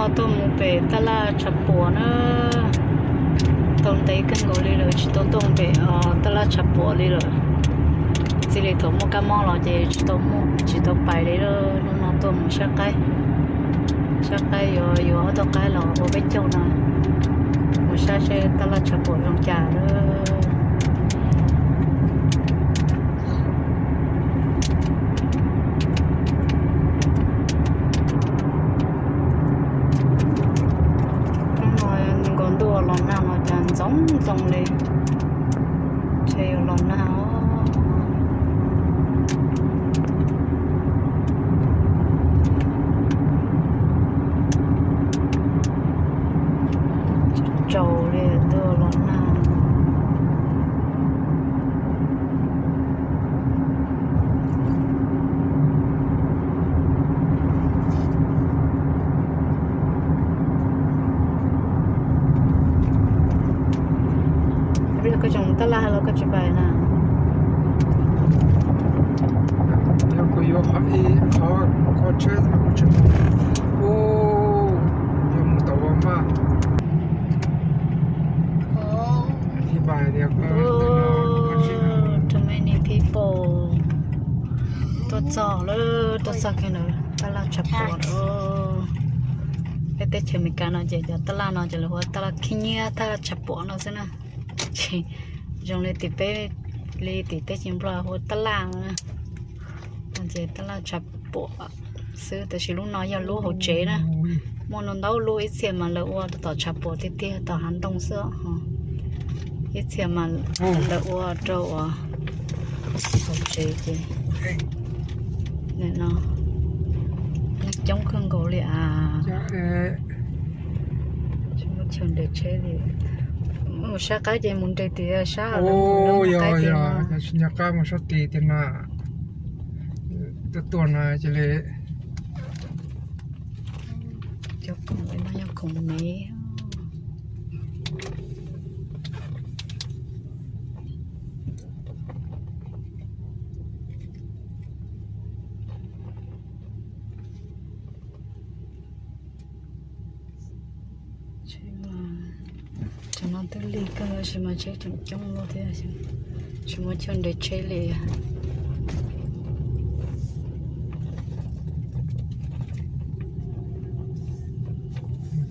Tuaj mus pem tab laj tshav puam na. Tau ntev kawg nkaus li lawm tsis tau tuaj pem tab laj tshav puam li lawm. Txij li thaum muaj kab mob los ces tsis tau mus tsis tau pais li lawm. Hnub no tuaj mus saib qaib, saib qaib yuav yuav ob tug qaib los ua peb caug no, mus saib seb tab laj tshav puam zoo cas lawm. Hnub no nkaus ntuj los nag no cas ntxoov ntxoo li, ntshe yuav los nag os. Tsaus li ntuj los nag. Koj tseem tab laj los koj tsis pais na? Yog kuv yuav qhov ib qhov, qhov tsheb no kuv tsis mus. Ub, yuav mus tom Walmart. Too many people. Tuaj txog lawm, tuaj txog kiag ntawd tab laj tshav puam lawm. Peb teb chaws Amelikas no ces cov tab laj no ces lawv hu ua tab laj khib nyiab tab laj tshav puam no xwb na. Zoo li tim peb, li tim teb chaws Nplog hu ua tab laj no. Ces tab laj tshav puam xwb, tab sis lub no yog lub hauv tsev na. Muaj ntau ntau lub, ib txhia mas lawv ua rau tom tshav puam tiag tiag tom hav ntoo xwb os. Ib txhia mas lawv ua rau uas hauv tsev ces nim no neeg coob kawg nkaus li as. Tsis muaj chaw nres tsheb li. Mus saib qaib ces mus nres tim sab, yog qaib mus sab tid tiag na. Tuaj tuaj no cia li. Cov khoom no yog khoom me. Tsheb mas, tam no twb lig kawg tab sis mas tsheb tseem coob luaj thiab, tsis muaj chaw nres tsheb li.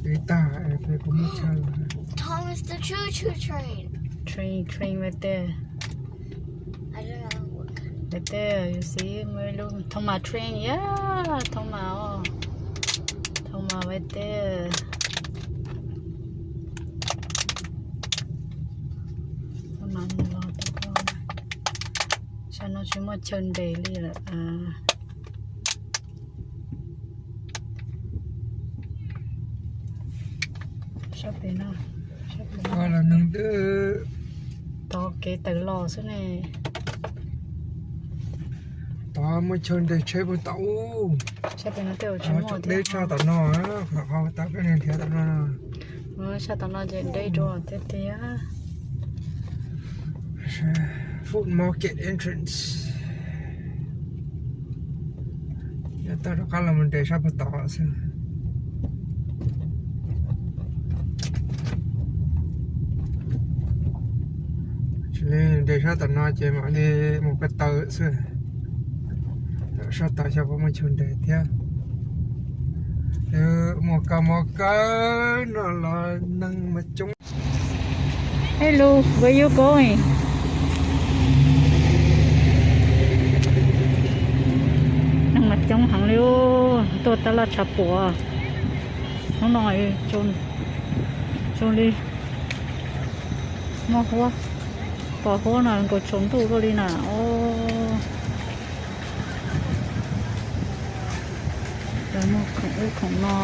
Twb tag, peb kuj muaj chaw. Thomas, the choo-choo train. Train, train right there. I don't know what kind. Right there, you see, Mary Lou, Thomas train, yeah, Thomas, oh. Thomas right there. Thomas los tau koj. Sab no tsis muaj chaw nres li lawm. Sab pem no, sab pem no los neeg twb tov kev tawm los xwb ne. Tov muaj chaw nres tsheb puag tom ub. Sab pem no tej zaum tsis muaj deb tshaj tom no, qhov tau peb nrhiav tom no. Sab tom no ces deb dua tiag tiag. Food market entrance. Yog tau rov qab los mus nres sab puag tod xwb. Tsis li nres sab tom no ces mam li mus ko taw xwb. Sab tod xyov puas muaj chaw nres thiab. Twb muaj kab mob kawg no los neeg mas coob. Hello, where you going? Neeg mas coob heev li, tuaj tab laj tshav puam. Hnub no zoo li muaj huab, pos huab no nkaus tsaus ntuj luaj li na. Muaj khoom ub khoom no.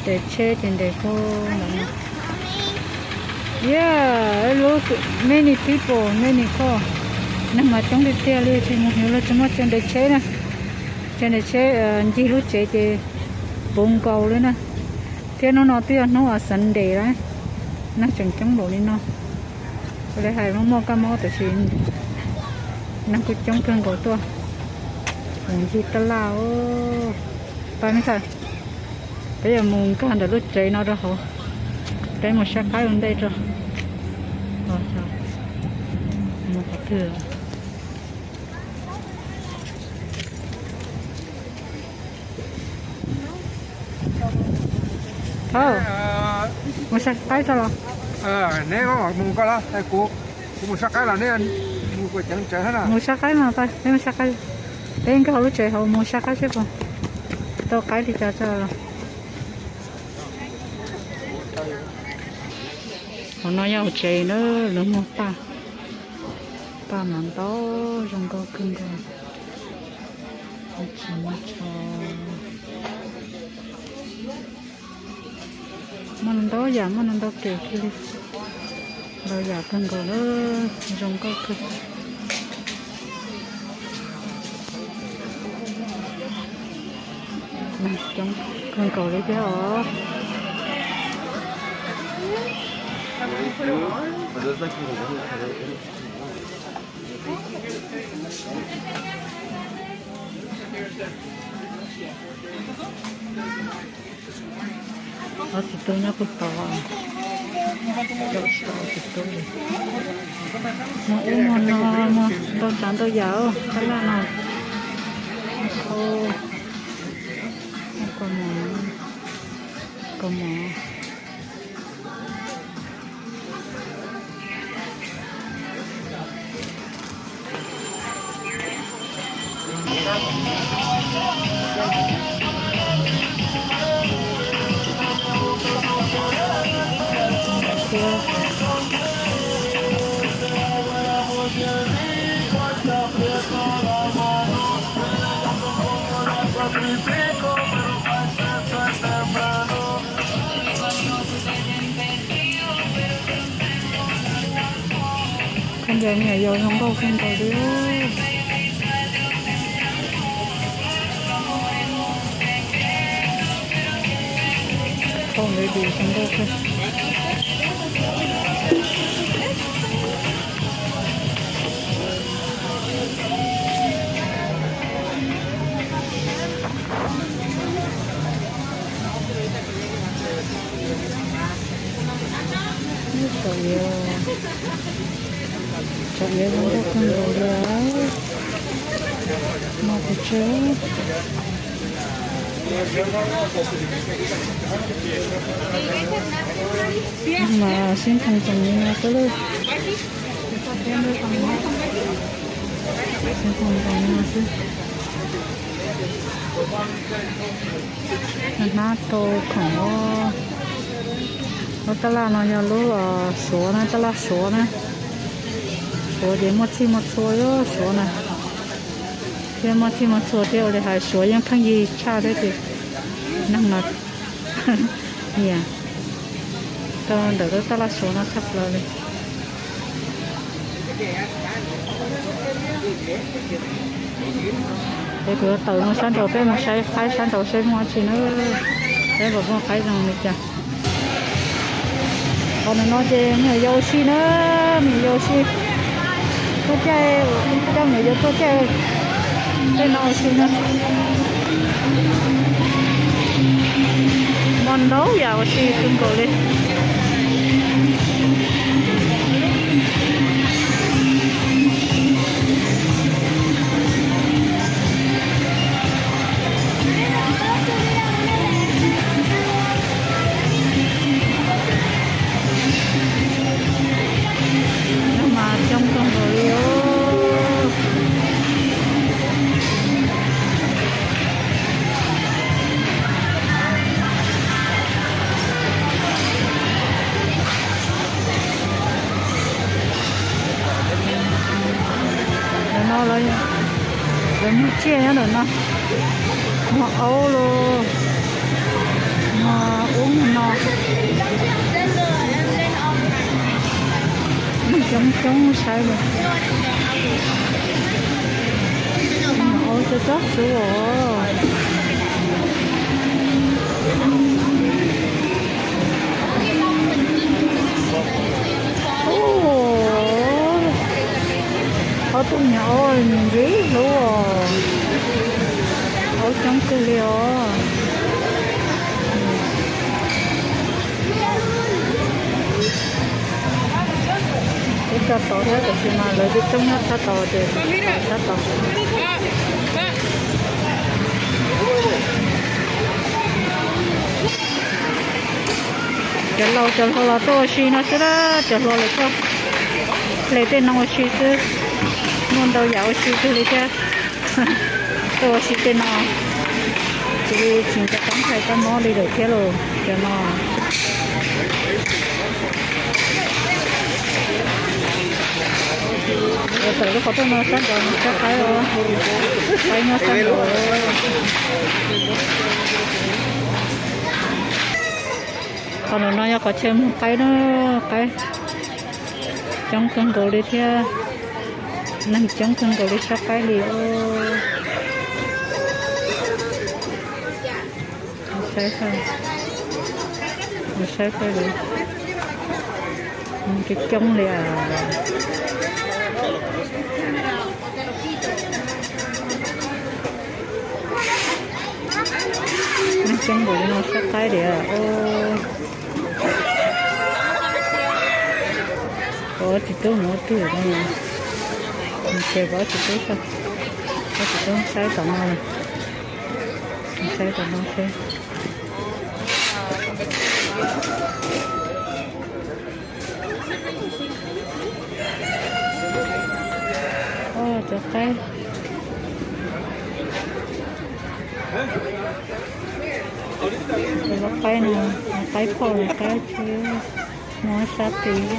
Nres tsheb ces nres kuj ntawm no. Yeah, looks many people, many car. Neeg mas coob tiag tiag li, tsis mus hauv los tsis muaj chaw nres tsheb na. Chaw nres tsheb ncig lub tsev ces puv nkaus li na. Thiab hnub no twb yog hnub Sunday lawm, neeg tseem coob npaum li no. Ua li hais muaj muaj kab mob tab sis Neeg kuj coob kawg nkaus tuaj mus ncig taj laj os. Pab me ntxhais, peb yuav mus nkag ntawm lub tsev no rau hauv, peb mus saib qaib ua ntej tso. Mus qhov twg? Mus saib qaib tso los? Neb mus koj los, kuv, kuv mus saib qaib los neb mus kuv ceev tsev na. Mus saib qaib mas, peb mus saib qaib. Peb nkag hauv lub tsev hauv mus saib qaib seb puas tau qaib li cas tso. Hauv no yog hauv tsev na, lawv muag paj, paj mas ntau, zoo nkauj kawg nkaus. Muaj ntau yam, muaj ntau kem kiag li. Ntau yam kawg nkaus na, zoo nkauj kawg. Coob kawg nkaus li thiab os. Ob txiv tub nyob puag tod, caum tsis tau ob txiv tub li. Muag ub muag no, muag ntau tsav ntau yam, taj laj no. Kau mov, kau mov. Koj ncaim niam yau zoo nkauj kawg nkaus li. Zoo nkauj kawg. Tsom iav, tsom iav zoo nkauj kawg nkaus li. Mas pes tsawg mas sib nthoo zoo li no xwb lauj. Sib nthoo zoo li no xwb. Hnab rau khoom. Lub taj laj no yog lub Suav na, taj laj Suav na. Suav ces muaj txhij muaj txhua, Suav na. Thiab muaj txhij muaj txhua thiab, ua li hais Suav yeej pheej yig tshaj thiab ces neeg no nyiam rau ntawm lub taj laj Suav no tshaj plaws li. Es kuv yuav tawm mus sab nraud, peb mus saib qaib sab nraud seb muaj dab tsi na. Peb puas muaj qaib zoo li cas. Qhov no ces me nyuam yaus ua si na, me nyuam yaus ua si. Tuaj caij, coj me nyuam yaus tuaj caij tej no ua si na. Muaj ntau yam ua si kawg nkaus li. Mas coob kawg nkaus li os. Ntawm no lawv muag tsiaj nyob ntawm no, muag aub los, muag ub muag no. Neeg coob coob saib li. Muag aub coob coob xwb os. Ob tug nyuag aub ntxim hlub os, aub coob kawg li os. Twb tso tod thiab tiam sis mas lawv twb coob nyob sab tod ces tso sab tod. Cov laus cov hluas los tuaj ua si no xwb na, cov hluas lawv tuaj hle tej no ua si xwb. Muaj ntau yam ua si kawg li thiab. Tuaj ua si tej no, cia li tsis nco qab ntshai kab mob li lawm thiab lauj cov no. Tawm lub qhov rooj no sab nraud no sab qaib os, qaib nyob sab nraud. Qhov no yog qhov chaw muag qaib na, qaib coob kawg nkaus li thiab, neeg coob kawg nkaus li sab qaib li os. Saib, saib, coob coob li as. Neeg coob npaum li no sab qaib li os. Pov tsis tub mus ua twg no, ntshe pov tsis tub, pov tsis tub saib tom no, saib tom no seb. Cov qaib, cov qaib no, qaib phauj, qaib tshwb, muaj sab tid.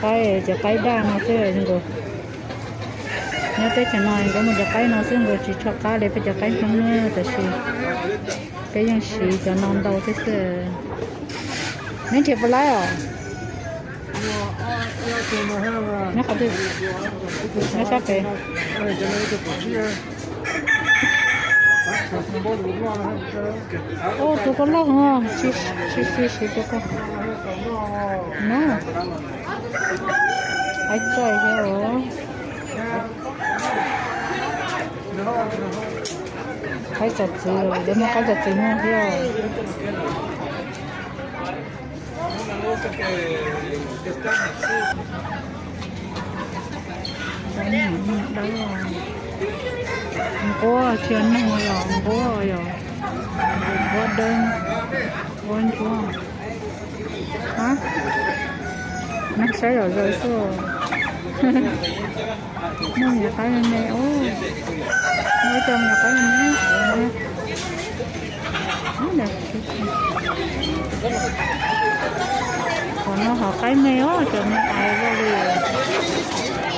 Qaib, cov qaib daj no xwb nkaus. Nyob teb chaws no nkawd muaj cov qaib no xwb nkaus, tsis tshua qab li peb cov qaib Hmoob na, tab sis peb yeej siv cov no ntau thiab xwb. Neb nrhiav puas laib os? Nyob qhov twg? Nyob sab pem. Ua tus koj loj, siv siv tus koj no. Qaib txaij thiab os. Qaib txaij txwv, lawv muaj qaib txaij txwv muag thiab. Nquab, tsis yog neeg los nquab, yog nquab dawb, nquab ntsuab. Neeg saib zom zaws xwb. Muaj nyuam qaib me me os, muaj ib co nyuam qaib me me. Qhov no hov qaib me os, cov me ais vaj li,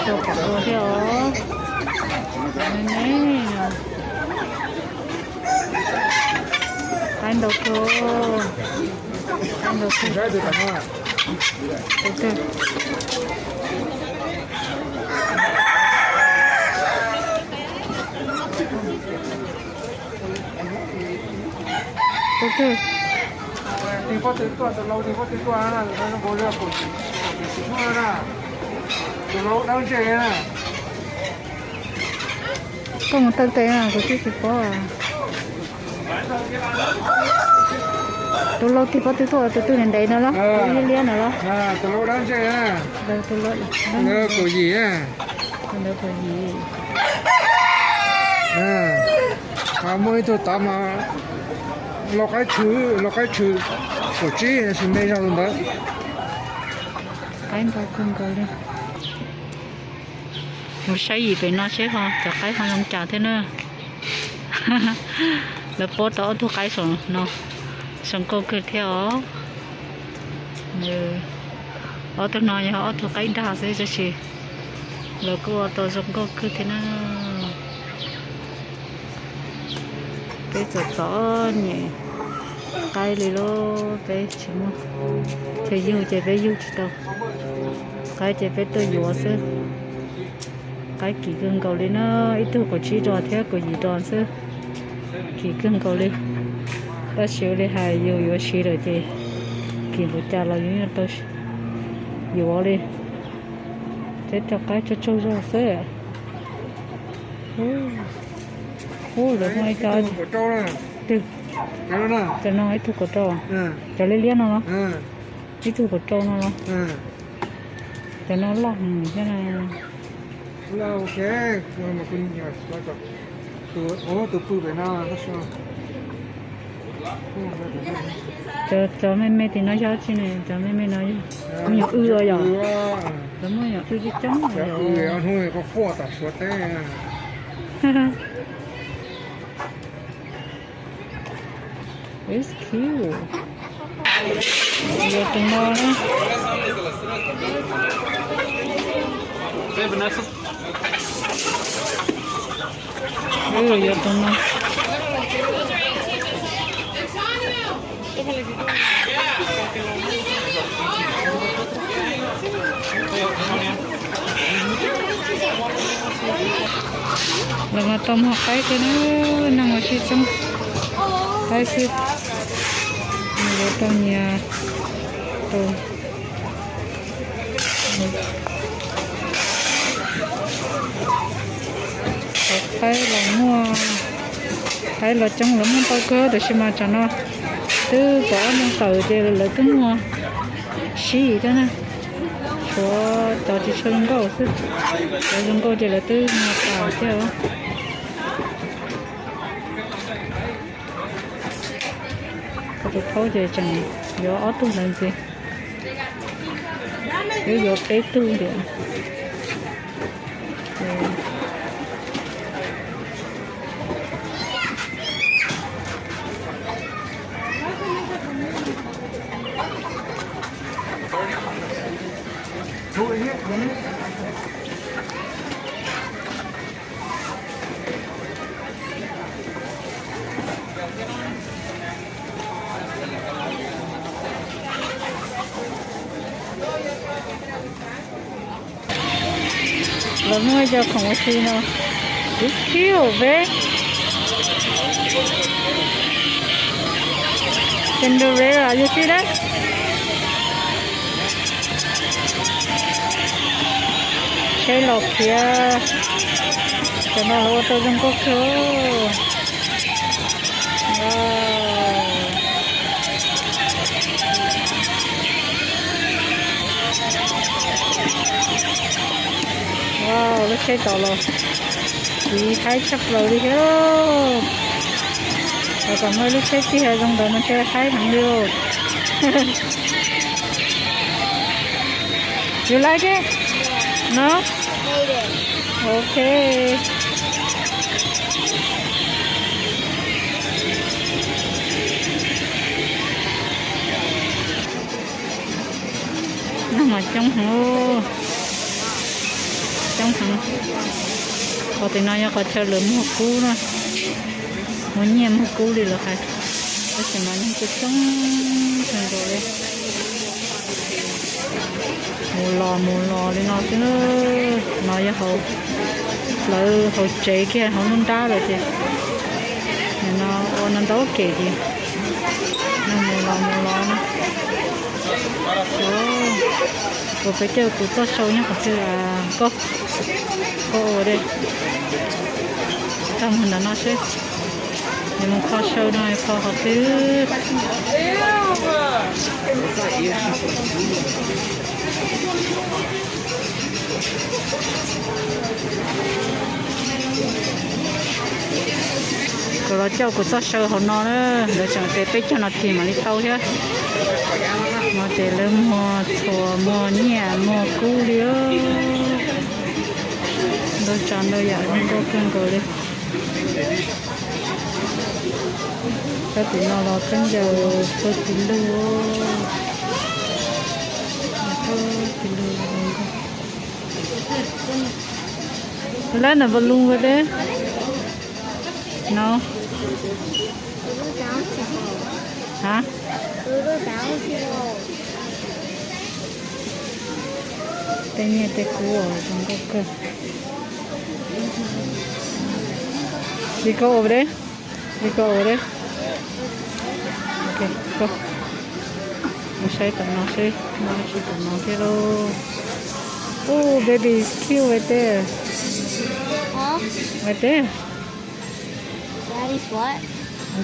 cov pom dua thiab os. Cov me me, qaib ntau kawg, qaib ntau kawg. Tus twg? Tus laus tus twg tuaj, tus laus tus twg tuaj, tus laus tus twg tuaj, tus laus tus twg tuaj, tus laus dawb ntseg na. Koj mus taw tes na, kuv twb tsis paub. Tus laus tig pob twg tuaj, tus twg ntev ntev no los, tus liab liab no los? Tus laus dawb ntseg na. Tus ntawd kaum yim na. Tus ntawd kaum yim. Muaj ib tug tod mas lau qaib tshwm, lau qaib tshwm kaum tsib, tab sis me zog tus ntawd. Qaib ntau kawg nkaus li. Mus saib yim pem no seb ho cov qaib ho zoo cas thiab na. Lawv pab tau ob tug qaib saum no, zoo nkauj kawg thiab os. Ob tug no yog ob tug qaib dag xwb tab sis lawv kuj ua tau zoo nkauj kawg thiab na. Peb txom txom nyem qaib li lauj, peb tsis muaj chaw yug ces peb yug tsis tau, qaib ces peb tuaj yuav xwb. Qaib kim kawg nkaus li na, ib tug kaum tsib dos thiab kaum yim dos xwb, kim kawg nkaus li. Tab sis ua li hais yus yuav siv lawm ces Yuav cas los yuav tau yuav li, thiab rau qaib tsaug tsaug zog xwb. Ub, lawv muaj ib co, twg, cov no ib tug kaum rau, cov liab liab no los, ib tug kaum rau no los, cov no loj heev thiab na. Cov, cov me me tim no yog tsi ne? Cov me me no yog me nyuam w os yom? Lawv muaj nyuam w coob coob os yom? It's cute. Yuav tus no na. Yuav tus no. Lawv mas tau muag qaib kiag na, neeg mas sib txeeb qaib xwb. Yuav tau nyias tus. Qaib los muaj, qaib los coob, lawv muaj ntau kawg, tab sis mas tsam no twb kaum ob moos tawm ces lawv twb muag sib thiab na. Tshuav cov tsis tshua zoo nkauj xwb, cov zoo nkauj ces lawv twb muag tas thiab. Kuv tus thaub ces tseem yuav ob tug ntawd ntxiv, twb yuav peb tug tiam. Lawv muaj cov khoom ua si no. It's cute, babe. Cinderella, you see that? Tsheb los khiav, cov no lawv ua tau zoo nkauj kawg. Wow, lub tsheb tod los txiv haib tshaj plaws li thiab. Los kom muaj lub tsheb txiv zoo ntawd mas thiaj haib heev li os. You like it? No? Ok. Neeg mas coob heev, coob heev. Qhov tim no yog qhov chaw lawv muag kub na, muag nyiaj muag kub li lawv hais. Tab sis mas neeg coob coob kawg nkaus li. Mus los mus los li no xwb. No yog hauv, lawv hauv tsev kiag hauv nruab nrab lawm ces nim no ua no ntau kem ces neeg mus los mus los no. Ua peb caug kuv txoj show nyob qhov twg koj, koj ua dej. Tag mus ntawm no seb, nws mus kho show no kho qhov twg. Kuv los coj kuv txoj show hauv no na, lawv tseem tias peb caug nas this mam li tau thiab. No ces lawv muag txhuas muag nyiaj muag kub li. Ntau tsav ntau yam zoo nkauj kawg nkaus li. Sab tim no los khaub ncaws txhua txhua lug, txhua txhua lug zoo nkauj. Lab na balloon with it? No. Hab. Tej nyiaj tej kub zoo nkauj kawg. Li koj ua deb, li koj ua deb. Ok, koj. Mus saib tom no seb, no tsis tom no thiab lauj. Oh, baby is cute right there. Right there.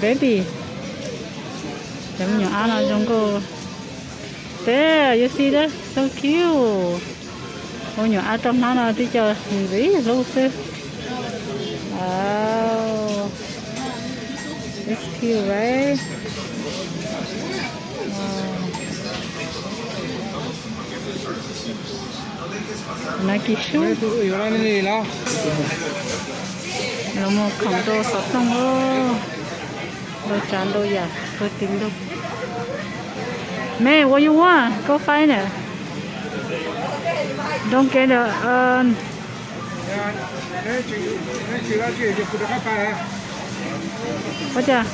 Baby. Cov me nyuam ab no zoo nkauj. There, you see that? So cute. Ua nyuam ab roj hmab no twb coj ntxiv hlub xwb. Wow. It's cute, right? Wow. Nike shoe. Los mus khoom rau xov tooj, ntau tsav ntau yam, tus tim ntug. Me, what you want? Go find it. Don't get the, um, ua cas?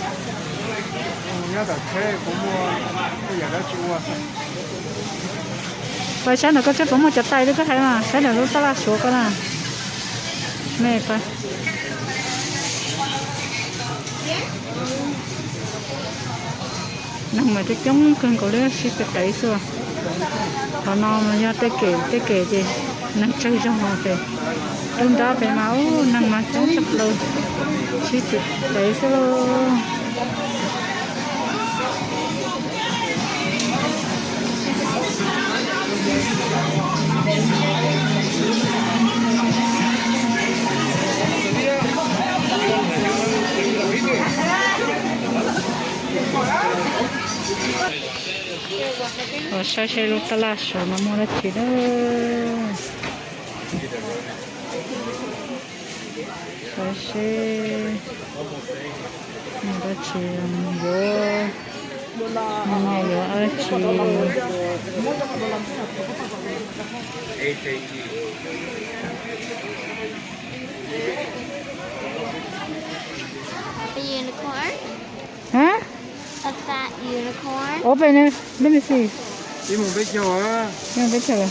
Pais sab ntawm koj seb puas muaj cov tais li koj hais mas, sab ntawm lub tab laj Suav ko na. Me pais. Neeg mas coob coob kawg nkaus li, sib pes qev xwb. Qhov no mas yog tej kem tej kem ces neeg tsawg zog ces, rub nrab pem mas ub neeg mas coob tshaj plaws, sib pes qev xwb lauj. Los saib seb lub tab laj Suav no muaj dab tsi na. Saib seb muaj dab tsi, yuav, yuav dab tsi. A unicorn? Huh? A fat unicorn? Open it. Let me see. Ib mus peb caug. Ib mus peb caug.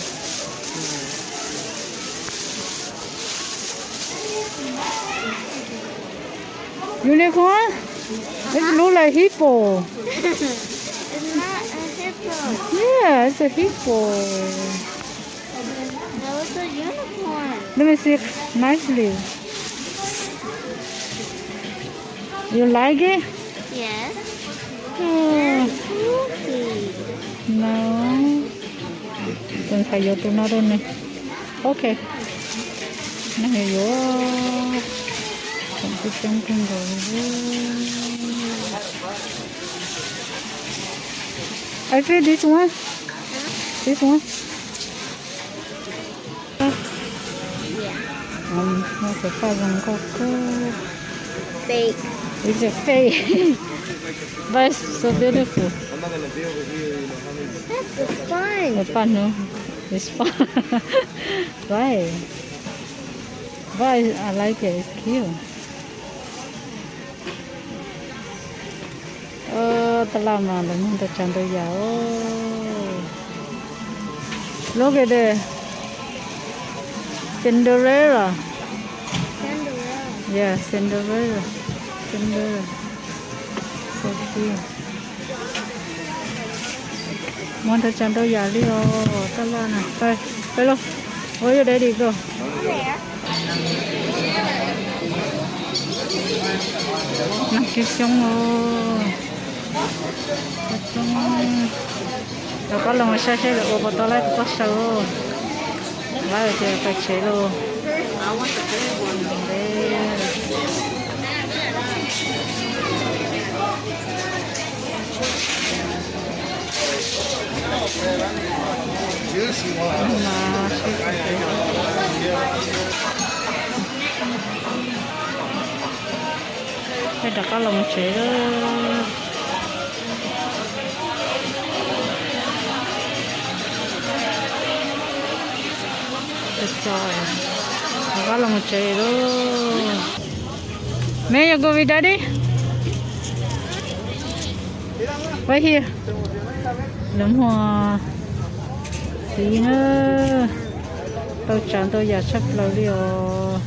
Unicorn? It look like hippo. It's not a hippo. Yeah, it's a hippo. No, it's a unicorn. Let me see nicely. You like it? Yes. Hmm. Very pretty. No. Tus ntxhais yuav tus no rau nws. Ok. Nws yuav, yuav. Tseem coob coob kawg nkaus li. I feel this one. This one. Muaj cov paj zoo nkauj kawg. Fake. It's a fake. But it's so beautiful. That's the sponge. The sponge, no? It's fun. Right. But I like it. It's cute. Tab laj mas lawv muag ntau tsav ntau yam. Look at the Cinderella. Yeah, Cinderella. Cinderella. So cute. Muag ntau tsav ntau yam li os tab laj na. Peb, peb los. Where your daddy go? Neeg coob coob os. Coob coob. Rov qab los saib seb lawv ua puas tau lawv txoj saw. Lawv ces pais tsev lauj. Peb rov qab los mus tsev lawm. Rov qab los mus tsev lawm. Me, you go with daddy? Right here. Lawv muag txiv na, tau tsav ntau yam tshaj plaws li os.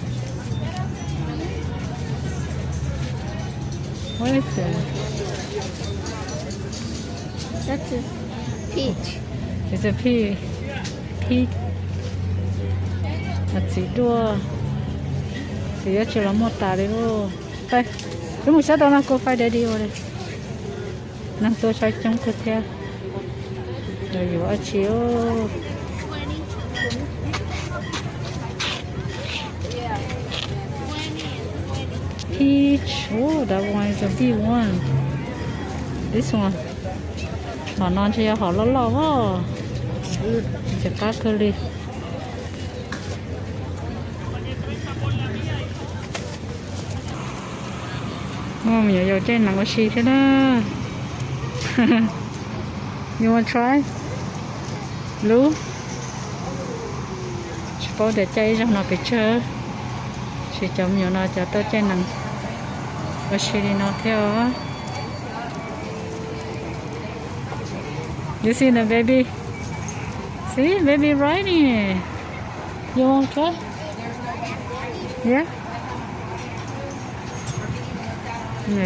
What is this? Peach. It's a peach. Peach. Txiv duaj. Txiv yuav tsis los muaj tas li lauj. Wb mus saib tau no kuv faib daddy ua li. Neeg tuaj saib coob kawg thiab. Yuav dab tsi? Peach. Oh, that one is a big one. This one. Hom no ntshe yog hom loj loj os. Ntxim qab kawg li. Muaj me nyuam yaus caij nees ua si thiab na. You want try? Lub. Tsis paub tias caij ib zaug no pes tsawg, tab sis cov me nyuam no cov tuaj caij nees ua si li no thiab os. You see the baby? See, baby riding. You want try? Yeah.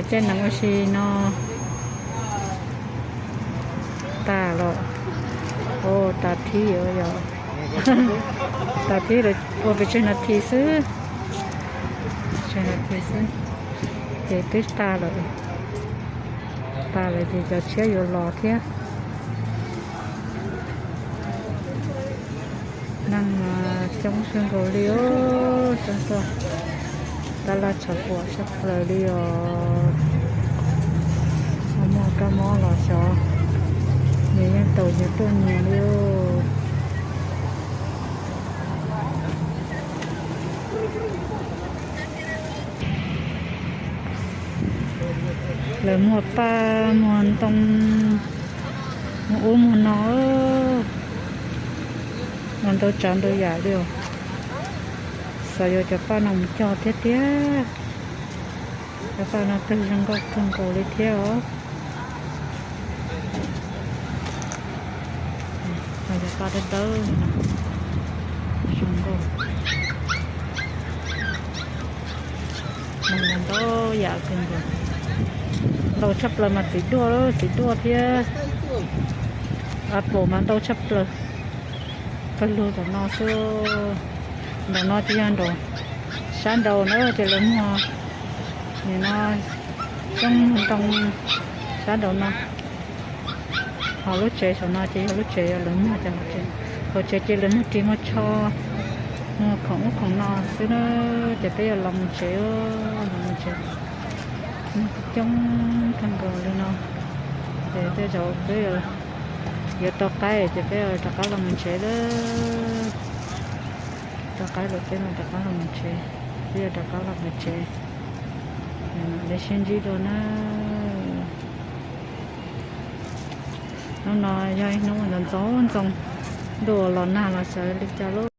Caij nees ua si no. Tas los. Ua tas thib yom. Tas thib lawm, ua pes tsawg nas this xwb. Pes tsawg nas this xwb ces twb tas lawm. Tas lawm ces cov tshiab yuav los thiab. Neeg coob kawg nkaus li os, coob tuaj tab laj tshav puam tshaj plaws li os. Ho muaj kab mob los xyov, nyias yeej taus nyias tuaj nyias li os. Lawv muag paj muag ntoo, muag ub muag no, muag ntau tsav ntau yam li os. Xav yuav cov paj no mus cog thiab tiag. Cov paj no twg zoo nkauj kawg nkaus li thiab os. Cov paj dawb dawb li no, zoo nkauj. Neeg ntau yam kawg nkaus. Ntau tshaj plaws mas txiv duaj, txiv duaj thiab apple mas ntau tshaj plaws. Pawg lug tom no xwb. Nraum no ces yog nraum sab nraud na ces lawv muag, nim no coob ntoo sab nraum no. Ho lub tsev saum no ces yog lub tsev lawv muag cov hauv tsev ces lawv muag ris muag tsho, muag khoom ub khoom no xwb na. Ces peb yuav los mus tsev, los mus tsev. Neeg coob kawg nkaus li no ces tej zaum peb yuav tau qaib ces peb rov qab los mus tsev lawm. Tau qaib lawm peb mam rov qab los mus tsev. Peb yuav rov qab los mus tsev. Li sib ntsib dua na. Hnub no yog ib hnub ntxoov ntxoo, ntuj los nag los xyov li cas lauj.